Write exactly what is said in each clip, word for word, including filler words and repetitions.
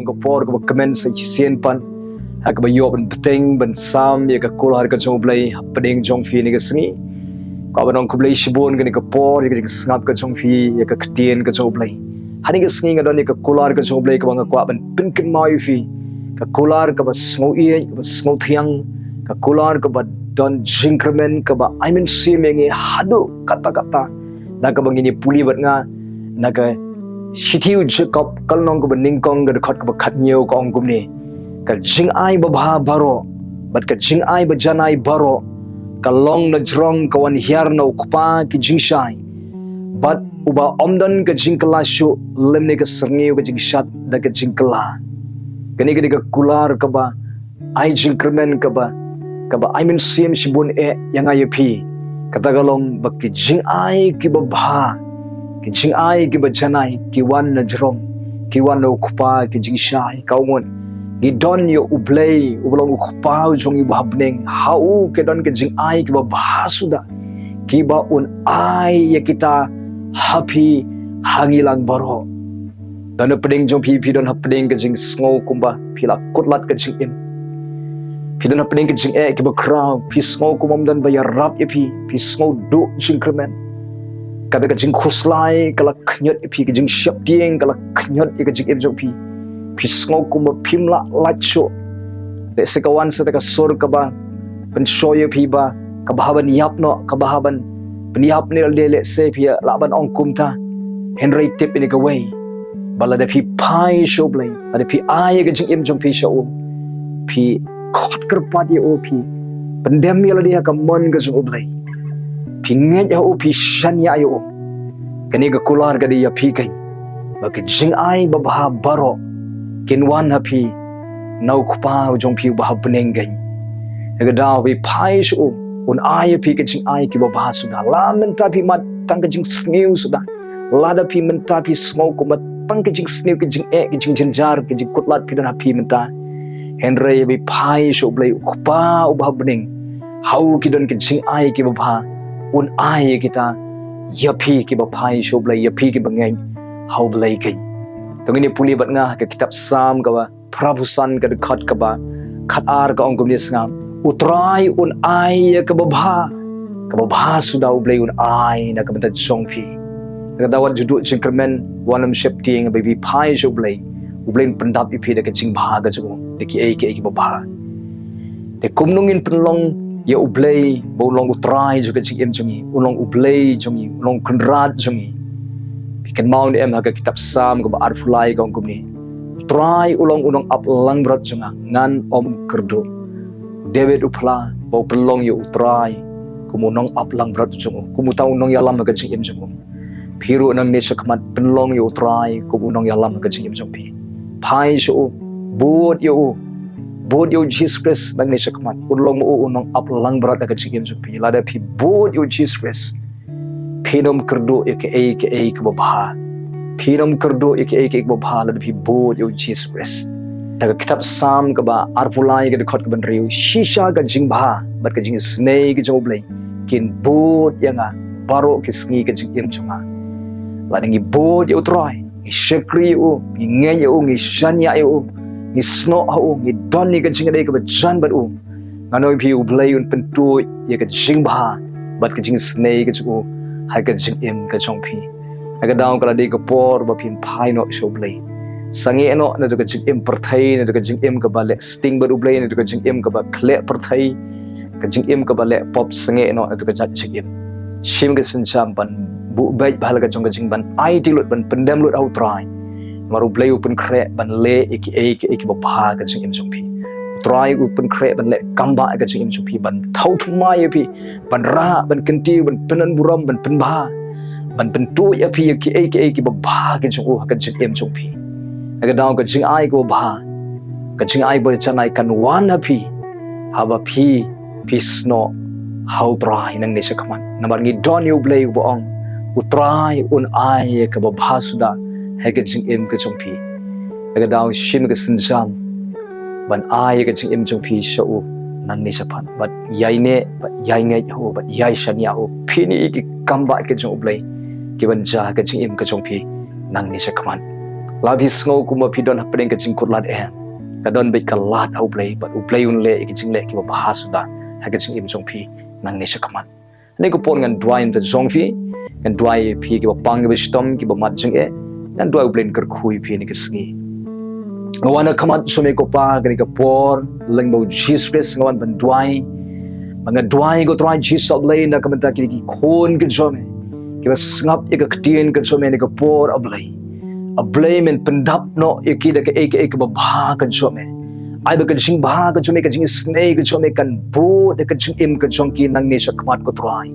Ka por kaba kmen sa shisien pat, ha kaba ïoh ban bteng ban sam ïa ka kular ka jong U Blei hapdeng jong phi ha kane ka sngi. Ka ban ong khublei shibun kane ka por ïa ka jingsngap ka jong phi ïa ka ktien ka jong U Blei. Ha kane ka sngi nga don ïa ka kular ka jong U Blei kaba nga kwah ban pynkynmaw ïa phi. Ka kular kaba sngewthuh, kaba sngewthiang, ka kular kaba don jingkyrmen, kaba ai mynsiem ïa ngi haduh katta katta. Na kaba ngin ïa pule bad nga na ka shithi u Jakob, ka lynnong kaba nyngkong, ka dkhot kaba khathynñiew, ka ong kumne: Ka jingai babha baroh bad ka jingai bajanai baroh ka long na jrong, ka wan hiar na u kpa ki jingshai, bad uba ym don ka jingkylla shuh lymne ka syrngiew ka jingshad da ka jingkylla. Kane ka dei ka kular kaba ai jingkyrmen, kaba, kaba ai mynsiem shibun eh ïa nga ïa phi. Kata ka long ba ki jingai kiba bha, ki jingai kiba janai ki wan na jrong, ki wan na u kpa ki jingshai. Ka ong, ngi don ïa U Blei uba long u kpa u jong ngi uba ha bneng, ha u ka don ka jingai kiba bha suda, kiba un ai ïa kita ha phi ha ngi lang baroh. Don hapdeng jong phi, phi don hapdeng ka jingsngew kumba phi la kut lad ka jingim. Phi don hapdeng ka jingeh kiba khraw, phi sngew kumba ym don ba ïarap ïa phi, phi sngew duh jingkyrmen. Kata ka jingkhuslai ka la khñiot ïa phi, ka jingsheptieng ka la khñiot ïa ka jingim jong phi. Phi sngew kumba phim lah lait shuh. Lehse ka wan sa kata ka sur kaba pynshoi ïa phi ba ka bha ban ïap noh, ka bha ban pynïap ne lade, lehse phi lah ban ong kumta. Hynrei tip ïa kawei, ba lada phi phai sha U Blei, lada phi ai ïa ka jingim jong phi sha u, phi khot kyrpad ïa u, phi pyndem ïa lade ha ka mon ka jong U Blei, phi ngeit ha u, phi shaniah ïa u, kane ka kular ka dei ïa phi keiñ, ba ka jingai babha baroh kin wan ha phi na u kpa u jong phi uba ha bneng keiñ. Ïa ka daw phi phai sha u, un ai ïa phi ka jingai kiba bha suda. La mynta phi mad tang ka jingsniew suda. Lada phi mynta phi sngew kumba tang ka jingsniew, ka jingeh, ka jingjynjar, ka jingkut lad phi don ha phi mynta, hynrei phi phai sha U Blei u kpa uba ha bneng, ha u ki don ka jingai kiba bha, un ai ïa kita ïa phi kiba phai sha U Blei, ïa phi kiba ngeit ha U Blei keiñ. To ngin ïa pule bad nga ha ka kitab Salm kaba phra phew san, ka dkhot kaba khatar, ka ong kumne, sngap: U Trai un ai ïa kaba bha, kaba bha suda U Blei un ai na ka bynta jong phi. Ka daw wat ju duh jingkyrmen, wat nym sheptieng, ba phi phai sha U Blei, U Blei un pyndap ïa phi da ka jingbha ka jong u, da kiei kiei kiba bha. Te kumno ngin pynlong ïa U Blei ba u long U Trai jong ka jingim jong ngi, u long U Blei jong ngi, u long Kynrad jong ngi? Phi kynmaw ne em ha ka kitab Salm kaba arphew lai, ka ong kumne: U Trai u long u nongap langbrot jong nga, ngan ym kyrduh. U David u phla ba u pynlong ïa U Trai kum u nongap langbrot jong u, kum uta u nongïalam ha ka jingim jong u. Phi ruh nangne shakhmat pynlong ïa U Trai kum u nongïalam ha ka jingim jong phi. Phai sha u, bud ïa u, bud ïa U Jisu Khrist nangne shakhmat. Un long ma u u nongap langbrot ha ka jingim jong phi. Lada phi bud ïa U Jisu Khrist, phin ym kyrduh ïa kaei kaei kaba bha. Phin ym kyrduh ïa kaei kaei kaba bha lada phi bud ïa U Jisu Khrist. Ha ka kitab Salm kaba arphew lai, ka dkhot kaba hynriew: Shisha ka jingbha bad ka jingisynei ka jong U Blei kin bud ïa nga baroh ki sngi ka jingim jong nga. Lada ngi bud ïa U Trai, ngi shakri ïa u, ngi ngeit ïa u, ngi shaniah ïa u, ngi snoh ha u, ngi don ïa ka jingïadei kaba jan bad u, nga ong ïa phi, U Blei un pynduh ïa ka jingbha bad ka jingisynei ka jong u ha ka jingim ka jong phi. Ha ka daw ka la dei ka por ba phin phai noh sha U Blei. Sangeh noh naduh ka jingim pyrthei, naduh ka jingim kaba leh sting bad U Blei, naduh ka jingim kaba khleh pyrthei, ka jingim kaba leh pop. Sangeh noh naduh ka jait jingim. Shim ka sienjam ban buh beit bha la ka jong ka jing, ban aiti lut, ban pyndem lut ha U Trai. Namar U Blei u pynkhreh ban leh ïa kiei kiei kiba bha ha ka jingim jong phi. U Trai u pynkhreh ban leh kambah ha ka jingim jong phi, ban thaw thymmai ïa phi, ban rah, ban kyntiew, ban pynburom, ban pynbha, ban pynduh ïa phi ïa kiei kiei kiba bha ka jong u ha ka jingim jong phi. Ha ka daw ka jingai kaba bha, ka jingai bajanai kan wan ha phi, haba phi, phi snoh ha U Trai nangne shakhmat. Namar ngi don ïa U Blei uba ong, U Trai un ai ïa kaba bha suda ha ka jingim ka jong phi. Ha ka daw shim ka sienjam ban ai ïa ka jingim jong phi sha u nangne shakhmat, bad ïai neh, bad ïai ngeit ha u, bad ïai shaniah ha u. Phin ïohi ïa ki kambah ka jong U Blei ki ban jia ha ka jingim ka jong phi nangne shakhmat. La phi sngew kumba phi don hapdeng ka jingkut lad em? Ka don beit ka lad ha U Blei, bad U Blei un leh ïa ki jingleh kiba bha suda ha ka jingim jong phi nangne shakhmat. Kane ka por ngan duwai na ka bynta jong phi, ngan duwai ïa phi kiba pang kiba shitom, kiba mad jingeh, ngan duwai U Blei un kyrkhu ïa phi ha kane ka sngi. Nga wan ha khmat jong me ko Pa ha kane ka por, lyngba U Jisu Khrist nga wan ban duwai. Ba nga duwai ko Trai Jisu A Blei na ka bynta ki khun ki jong me, kiba sngap ïa ka ktien ka jong me ha kane ka por A Blei. A Blei men pyndap noh ïa ki da kaei kaei kaba bha ka jong me. Ai ba ka jingbha ka jong me, ka jingisynei ka jong me kan bud ïa ka jingim ka jong ki nangne shakhmat ko Trai.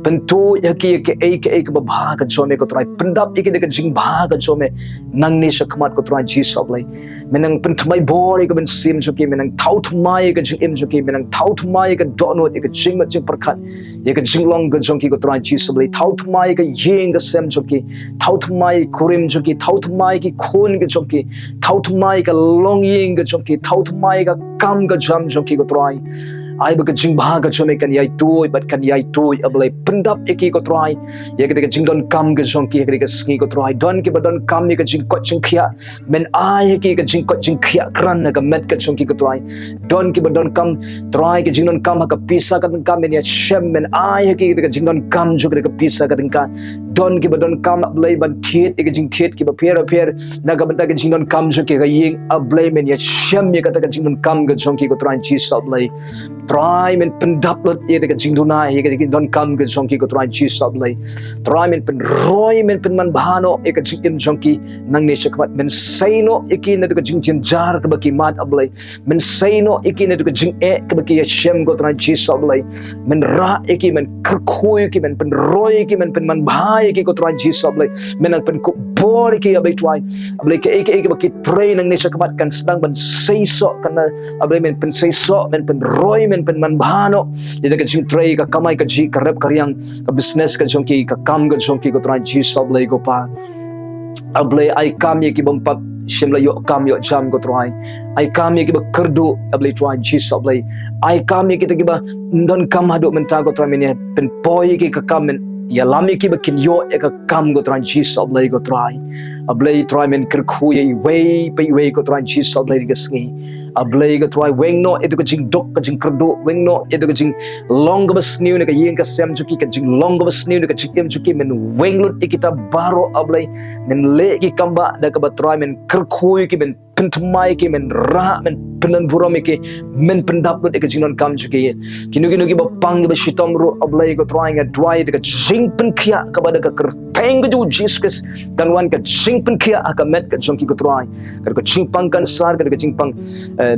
Pynduh ïa ki ïa kaei kaei kaba bha ka jong me ko Trai. Pyndap ïa ki da ka jingbha ka jong me nangne shakhmat ko Trai Jisu A Blei. Men nang pynthymmai bor ïa ka mynsiem jong ki, men nang thaw thymmai ïa ka jingim jong ki, men nang thaw thymmai ïa ka dohnud, ïa ka jingmut jingpyrkhat, ïa ka jinglong ka jong ki ko Trai Jisu A Blei. Thaw thymmai ïa ka ïing ka sem jong ki, thaw thymmai ïa ka kurim jong ki, thaw thymmai ïa ki khun ka jong ki, thaw thymmai ïa ka longïing ka jong ki, thaw thymmai ïa ka kam ka jam jong ki ko Trai. Ai ba ka jingbha ka jong me kan ïaid tuid bad kan ïaid tuid A Blei. Pyndap ïa ki ko Trai, ïa kata ka jingdonkam ka jong ki ha kane ka sngi ko Trai. Don kiba donkam ïa ka jingkoit jingkhiah, men ai ha ki ka jingkoit jingkhiah kren ha ka met ka jong ki ko Trai. Don kiba donkam Trai ka jingdonkam ha ka pisa ka tyngka, men ïashem, men ai ha ki ka jingdonkam jong ka pisa ka tyngka. Don kiba donkam A Blei ban thied ïa ka jingthied kiba pher pher na ka bynta ka jingdonkam jong ki ha ka ïing A Blei, men ïashem ïa kata ka jingdonkam ka jong ki ko Trai Jisu A Blei. Trai men pyndap lut ïa ka jingduna ïa ka jingdonkam ka jong ki ko Trai Jisu A Blei. Trai men pynroi, men pynman bha noh ïa ka jingim jong ki nangne shakhmat. Men sei noh ïa ki na ka jingjynjar kaba ki mad A Blei. Men sei noh ïa ki na ka jingeh kaba ki ïashem ko Trai Jisu A Blei. Men rah ïa ki, men kyrkhu ïa ki, men pynroi ïa ki, men pynman bha ïa ki ko Trai Jisu A Blei. Men nang pynkup bor ïa ki A Blei Trai. A Blei kaei kaei kaba ki trei nangne shakhmat kan sdang ban seisoh, kan A Blei men pynseisoh, men pynroi, men pynman bha noh. Ïa ka jingtrei, ka kamai kajih, ka rep ka riang, ka business ka jong ki, ka kam ka jong ki ko Trai Jisu A Blei ko Pa. A Blei ai kam ïa ki bym pat shym la ïoh kam ïoh jam ko Trai. Ai kam ïa ki ba kyrduh A Blei Trai Jisu A Blei. Ai kam ïa kita kiba ym donkam haduh mynta ko Trai, men ïa pynpoi ïa ki ka kam, men ïalam ïa ki ba kin ïoh ïa ka kam ko Trai Jisu A Blei ko Trai. A Blei Trai men kyrkhu ïa iwei pa iwei ko Trai Jisu A Blei ha kane ka sngi. A Blei ko Trai, weng noh ïa ka jingduk ka jingkyrduh, weng noh ïa ka jinglong kaba sniew na ka ïing ka sem jong ki, ka jinglong kaba sniew na ka jingim jong ki, men weng lut ïa kita baroh A Blei. Men leh ïa ki kam ba da kaba Trai, men kyrkhu ïa ki, men pynthymmai ïa ki, men rah, men pynlong burom ïa ki, men pyndap lut ïa ka jingdonkam jong ki. Kino kino kiba pang kiba shitom ruh A Blei ko Trai, nga duwai da ka jingpynkhiah kaba da ka kyrteng ka jong U Jisu Khrist, kan wan ka jingpynkhiah ha ka met ka jong ki ko Trai. Ka da ka jingpang kansar, ka da ka jingpang, eh,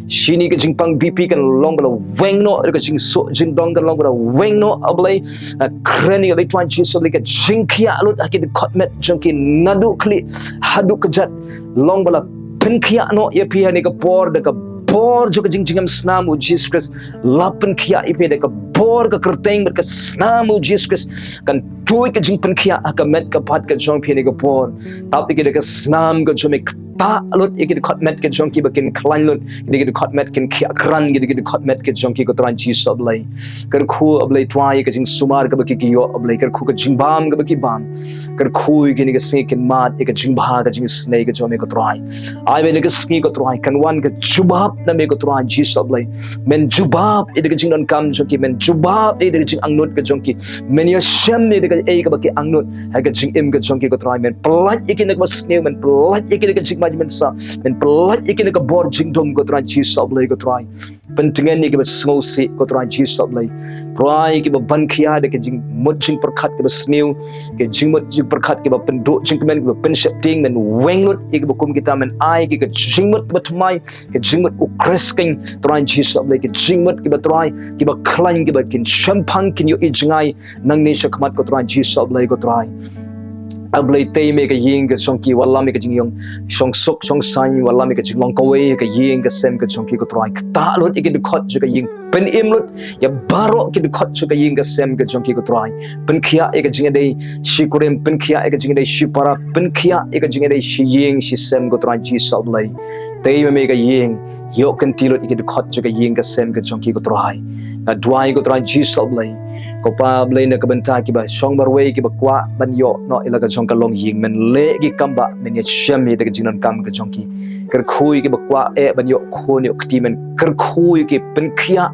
shini, ka jingpang B P kan long ba la weng noh, ka da ka jingsuh jingdong kan long ba la weng noh A Blei. Eh, kren ïa A Blei Trai Jisu A Blei, ka jingkhiah lut ha ki dkhot met jong ki naduh khlieh haduh kjat, long ba la pynkhiah noh ïa phi ha kane ka por da ka bor jong ka jingjngem snam U Jisu Khrist. La pynkhiah ïa phi da ka bor ka kyrteng bad ka snam U Jisu Khrist. Kan tuid ka jingpynkhiah ha ka met ka phad ka jong phi ha kane ka por. Tap ïa ki da ka snam ka jong me, ktah lut ïa ki dkhot met ka jong ki ba kin khlaiñ lut, ïa ki dkhot met kin khiah kran, ïa ki dkhot met ka jong ki ko Trai Jisu A Blei. Kyrkhu A Blei Trai ïa ka jingsumar kaba ki ki ïoh A Blei, kyrkhu ka jingbam kaba ki bam. Kyrkhu ïa kine ki sngi kin mad ïa ka jingbha ka jingisynei ka jong me ko Trai. Ai ba ha kane ka sngi ko Trai kan wan ka jubab na me ko Trai Jisu A Blei. Men jubab ïa ka jingdonkam jong ki, men jubab ïa ka jingangnud ka jong ki. Men ïashem ïa kaei kaba ki angnud ha ka jingim ka jong ki ko Trai. Men pyllait ïa ki na kaba sniew, men pyllait ïa ki na ka jingmai jingmynsah, men pyllait ïa ki na ka bor jingdum ko Trai Jisu A Blei ko Trai. Pyntngen ïa kiba sngewsih ko Trai Jisu A Blei. Trai kiba ban khia da ka jingmut jingpyrkhat kaba sniew, ka jingmut jingpyrkhat kiba pynduh jingkmen, kiba pynsheptieng, men weng lut ïa kiba kum kita, men ai ïa ki ka jingmut kaba thymmai, ka jingmut u Khrist keiñ Trai Jisu A Blei, ka jingmut kiba Trai, kiba khlaiñ, kiba kin shemphang, kin ïohi jngai nangne shakhmat ko Trai Jisu A Blei ko Trai. A Blei tei me ka ïing ka jong ki, wallam ïa ka jingïong shong suk shong saiñ, wallam ïa ka jinglong kawei ïa ka ïing ka sem ka jong ki ko Trai. Ktah lut ïa ki dkhot jong ka ïing, pynim lut ïa baroh ki dkhot jong ka ïing ka sem ka jong ki ko Trai. Pynkhiah ïa ka jingïadei shi kurim, pynkhiah ïa ka jingïadei shi para, pynkhiah ïa ka jingïadei shi ïing shi sem ko Trai Jisu A Blei. Tei me ka ïing, ïoh kynti lut ïa ki dkhot jong ka ïing ka sem ka jong ki ko Trai. Nga duwai ko Trai Jisu A Blei. Papa Blei, na ka bynta kiba shong marwei kiba kwah ban ïoh noh ïa la ka jong ka longïing, men leh ki kam ba men ïa shem ïa ka jingdonkam ka jong ki. Kyrkhu ïa kiba kwah eh ban ïoh khun ïoh kti, men kyrkhu ïa ki, pynkhiah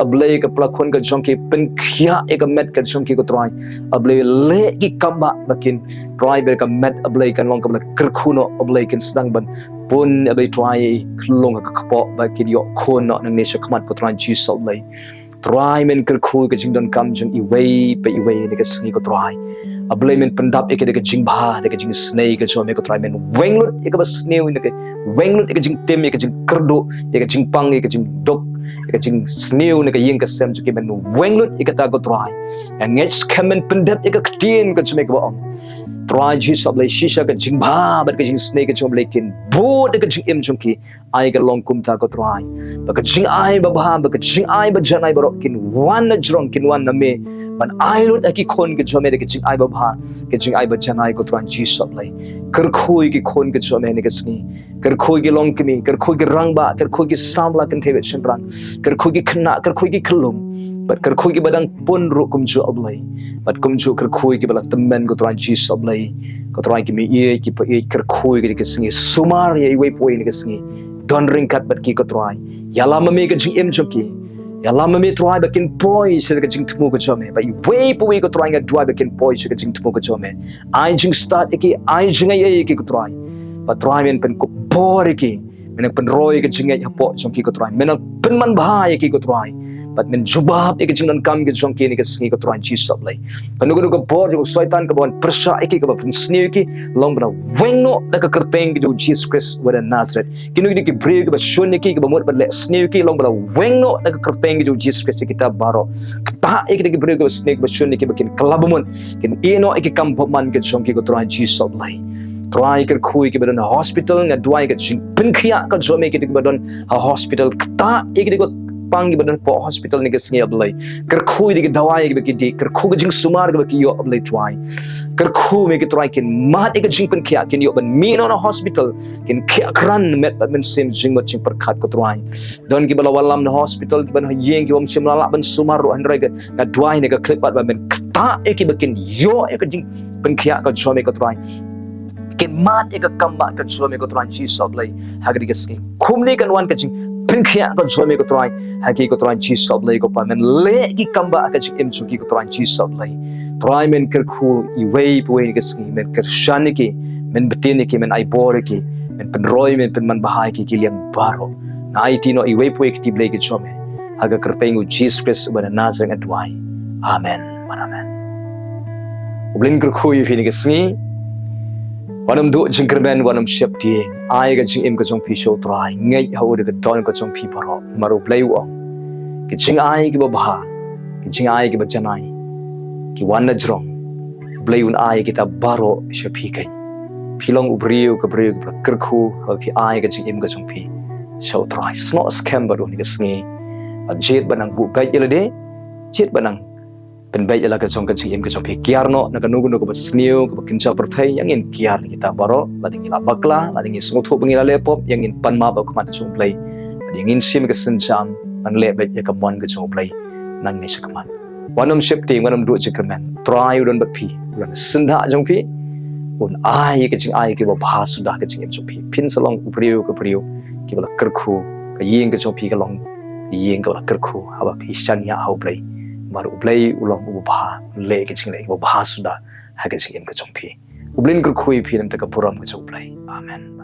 A Blei ka pla khun ka jong ki, pynkhiah ïa ka met ka jong ki ko Trai. A Blei, leh ki kam ba ba kin Trai, ba ka met A Blei kan long kaba la kyrkhu noh, A Blei, kin sdang ban pun A Blei Trai khlong ka kpoh ba kin ïoh khun noh nangne sha khmat ko Trai Jisu A Blei. Trai, men kyrkhu ka jingdonkam jong iwei pa iwei na ka sngi ko Trai. A Blei, men pyndap ïa ka da ka jingbha da ka jingsnei ka jong me ko Trai, men weng lut ïa kaba sniew, ïa ka weng lut ïa ka jingtim, ïa ka jingkyrduh, ïa ka jingpang, ïa ka jingduk, ïa ka jingsniew na ka ïing ka sem jong ki, men weng lut ïa kata ko Trai. Ïa ngeit skhem men pyndep ïa ka ktien ka jong me kaba ong, Trai Jisu A Blei, shisha ka jingbha bad ka jingsnei ka jong A Blei kin bud ïa ka jingim jong ki. Ai ka long kumta ko Trai, ba ka jingai babha, ba ka jingai bajanai baroh kin wan na jrong, kin wan na me, ban ai lut ha ki khun ka jong me da ka jingai babha, ka jingai bajanai ko Trai Jisu A Blei. Kyrkhu ïa ki khun ka jong me na ka sngi. Kyrkhu ïa ki longkmie, kyrkhu ïa ki rangbah, kyrkhu ïa ki samla kynthei bad shynrang, kyrkhu ïa ki khynnah, kyrkhu ïa ki khyllung, bad kyrkhu ïa kiba dang pun ruh kumjuh A Blei. Bad kumjuh kyrkhu ïa kiba la tymmen ko Trai Jisu A Blei. Ko Trai, ki mei ïeit ki pa ïeit, kyrkhu ïa ki da ka sngi, sumar ïa iwei pa iwei na ka sngi. Don ryngkat bad ki ko Trai. Ïalam ma me ka jingim jong ki. Ïalam ma me Trai ba kin poi sha ka jingthmu ka jong me. Ba iwei pa iwei ko Trai nga duwai ba kin poi sha ka jingthmu ka jong me. Ai jingstad ïa ki, ai jingaiei ïa ki ko Trai. Ba Trai men pynkupbor ïa ki. Men nang pynroi ka jingngeit hapoh jong ki ko Trai. Men nang pynman bha ïa ki ko Trai. Bad men jubab ïa ka jingdonkam ka jong ki na ka sngi ko Trai Jisu A Blei. Kano kano ka bor jong u Soitan kaba wan pyrshah ïa ki, kaba pynsniew ïa ki, long ba la weng noh da ka kyrteng ka jong u Jisu Khrist uba na Nasareth. Kino kino ki briew kiba shun ïa ki, kiba mut ban leh sniew ïa ki, long ba la weng noh da ka kyrteng ka jong u Jisu Khrist ïa kita baroh. Ktah ïa kita ki briew kiba sniew, kiba shun ïa ki, ba kin kylla bamut, kin ïeh noh ïa ki kam bymman ka jong ki ko Trai Jisu A Blei. Trai, kyrkhu ïa kiba don ha hospital, nga duwai ka jingpynkhiah ka jong me ïa kita kiba don ha hospital. Ktah ïa kita kiba pang, kiba don hapoh hospital na ka sngi A Blei. Kyrkhu ïa ki dawai kiba ki dih, kyrkhu ka jingsumar kaba ki ïoh A Blei Trai. Kyrkhu me ko Trai, kin mad ïa ka jingpynkhiah, kin ïoh ban mih noh na hospital, kin khiah krat met bad mynsiem, jingmut jingpyrkhat ko Trai. Don kiba la wallam na hospital, kiba na ïing, kiba ym shym la lah ban sumar ruh, hynrei ka, nga duwai ha kane ka khyllipmat ba men ktah ïa ki ba kin ïoh ïa ka jingpynkhiah ka jong me ko Trai. Kin mad ïa ka kam ba ka jong me ko Trai Jisu A Blei ha kane ka sngi. Kumne kan wan ka jingpynkhiah ka jong me ko Trai ha ki ko Trai Jisu A Blei ko Pa. Men leh ki kam ba ka jingim jong ki ko Trai Jisu A Blei. Trai, men kyrkhu iwei pa iwei na ka sngi, men kyrshan ïa ki, men btin ïa ki, men ai bor ïa ki, men pynroi, men pynman bha ïa ki, ki liang baroh. Nga aiti noh iwei pa iwei ha ka kti Blei ka jong me. Ha ka kyrteng u Jisu Khrist uba na Nasareth nga duwai. Amen. Amen. U Blei un kyrkhu ïa phi na ka sngi. Wat nym duh jingkyrmen, wat nym sheptieng. Ai ka jingim ka jong phi sha u Trai. Ngeit ha u da ka don ka jong phi baroh. Namar u Blei u ong, ka jingai kiba bha, ka jingai kiba janai, ki wan na jrong. U Blei un ai kita baroh sha phi keiñ. Phi long u briew, ka briew kaba la kyrkhu, haba phi ai ka jingim ka jong phi sha u Trai. Snoh skhem bad u na ka sngi. Bad jied bad nang buh beit ïa lade. Jied bad nang pynbeit ïa la ka jong ka jingim ka jong phi. Kiar noh na kano kano kaba sniew, kaba kynja pyrthei, ïa ngin kiar na kita baroh, lada ngi la bakla, lada ngi sngewthuh ba ngi la leh pop, ïa ngin pan map ha khmat jong u Blei. Bad ïa ngin shim ka sienjam ban leh beit ïa ka mon ka jong u Blei nangne sha khmat. Wat nym sheptieng, wat nym duh jingkyrmen. Trai u don bad phi, u don syndah jong phi. Un ai ïa ka jingai kiba bha suda ha ka jingim jong phi. Phin sa long u briew ka briew kiba la kyrkhu, ka ïing ka jong phi ka long ïing kaba la kyrkhu haba phi shaniah ha u Blei. Namar u Blei u long uba bha, un leh ka jingleh kaba bha suda ha ka jingim ka jong phi. U Blei un kyrkhu ïa phi na ka bynta ka burom ka jong u Blei. Amen.